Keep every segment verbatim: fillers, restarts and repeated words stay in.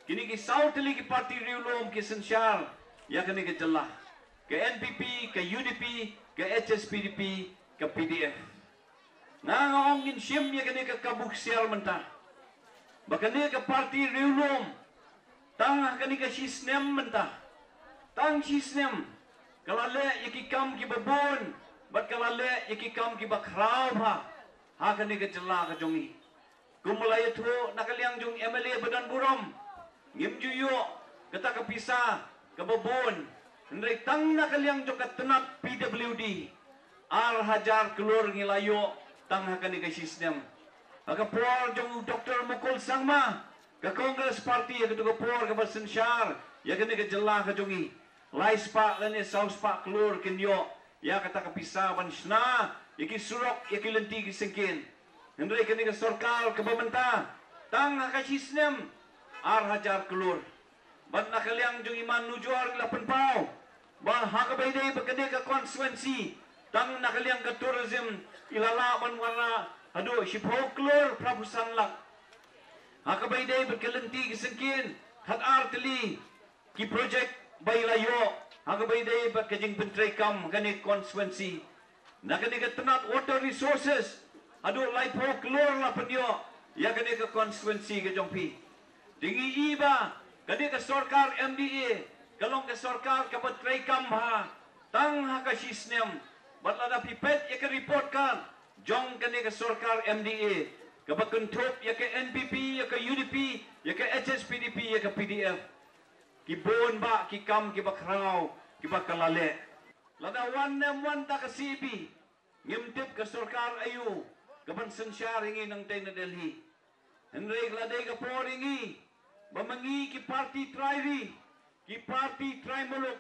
Kine ki saw tylli ki parti riewlum ki synshar ïa kane ka jylla. Ka N P P, ka U D P, ka H S P D P, ka P D F. Nga nga ong ngin shim ïa kane ka kabu ksiar mynta. Ba kane ka parti riewlum, tang ha kane ka shisnem mynta, tang shisnem, ka la leh ïa ki kam kiba bun bad ka la leh ïa ki kam kiba khraw bha ha kane ka jylla ka jong ngi. Kumba la ïathuh na ka liang jong M L A ba don burom, ngim ju ïoh kata ka pisa kaba bun, hynrei tang na ka liang jong ka tnat P W D, ar hajar klur ngi la ïoh tang ha kane ka shisnem. Ha ka por jong u Doctor Mukul Sangma, ka Congress Party ha katu ka por kaba synshar ïa kane ka jylla ka jong ngi, lai spah lane saw spah klur kin ïoh ïa kata ka pisa ban shna ïa ki surok, ïa ki lynti ki syngkien. Hynrei kane ka sorkar kaba mynta, tang ha ka shisnem, ar hajar klur. Bad na ka liang jong i Mawjor i la pynpaw ba ha kaba ïadei bad kane ka constituency, tang na ka liang ka tourism i la lah ban wanrah haduh shiphew klur phra phew san lak. Ha kaba ïadei bad ka lynti ki syngkien, khat ar tylli ki project ba i la ïoh ha kaba ïadei bad ka jingpyntreikam kane ka constituency. Na kane ka tnat water resources, haduh laiphew klur la pynïoh ïa kane ka constituency ka jong phi. Te ngi i ba kane ka sorkar M D A ka long ka sorkar kaba treikam bha tang ha ka shisnem. Bad lada phi peit ïa ka report card jong kane ka sorkar M D A, kaba kynthup ïa ka N P P, ïa ka U D P, ïa ka H S P D P, ïa ka P D F, ki bun bah ki kam kiba khraw kiba ka la leh. Lada wan ne ym wan ta ka C A P, ngim tip ka sorkar aïu kaban synshar ïa ngi nangtei na Delhi. Hynrei ka la dei ka por ïa ngi ba ma ngi ki parti trai ri, ki parti trai muluk,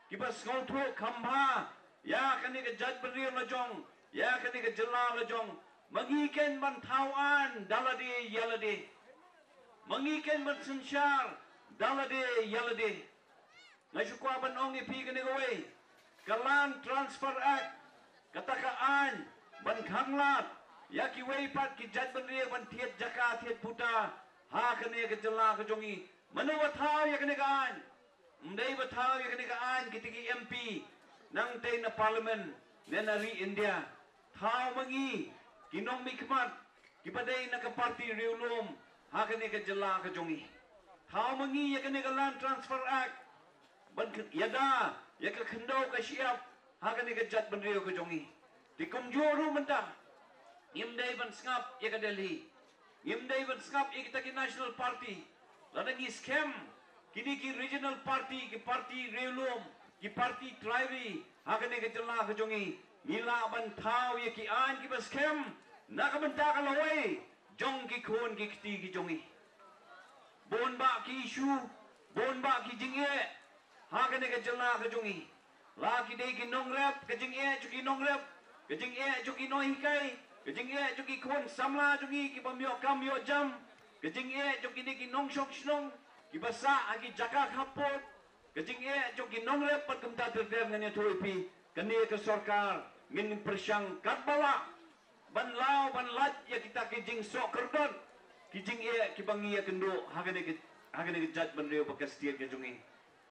kiba sngewthuh kham bha ïa kane ka jaitbynriew la jong, ïa kane ka jylla la jong, ma ngi kin ban thaw aiñ da lade ïa lade. Ma ngi kin ban synshar da lade ïa lade. Nga shu kwah ban ong ïa phi kane kawei, ka Land Transfer Act, kata ka aiñ ban khanglad ïa kiwei pat ki jaitbynriew ban thied jaka thied puta ha kane ka jylla ka jong ngi. Mano ba thaw ïa kane ka aiñ? Ym dei ba thaw ïa kane ka aiñ kita ki M P nangtei na Parliament ne na ri India. Thaw ma ngi ki nongmihkhmat kiba dei na ka parti riewlum ha kane ka jylla ka jong ngi. Thaw ma ngi ïa kane ka Land Transfer Act ban ïada ïa ka khyndew ka shyiap ha kane ka jaitbynriew ka jong ngi. Te kumjuh ruh mynta, ngim dei ban sngap ïa ka Delhi, ngim dei ban sngap ïa kita ki National Party. Lada ngi skhem, kine ki regional party, ki parti riewlum, ki parti trai ri ha kane ka jylla ka jong ngi, ngi lah ban thaw ïa ki aiñ kiba skhem na ka bynta ka lawei jong ki khun ki kti ki jong ngi. Bun bah ki issue, bun bah ki jingeh ha kane ka jylla ka jong ngi. La ki dei ki nongrep, ka jingeh jong ki nongrep, ka jingeh jong ki nonghikai, ka jingeh jong ki khun samla jong ngi kiba ym ïoh kam ïoh jam, ka jingeh jong kine ki nongshong shnong kiba sah ha ki jaka khappud, ka jingeh jong ki nongrep bad kumta ter ter. Ngan ïathuh ïa phi, kane ka sorkar ngin pyrshang katba lah ban law ban lait ïa kita ki jingsoh kyrdot, ki jingeh kiba ngi ïakynduh ha kane ka, ha kane ka jaitbynriew bad ka state ka jong ngi.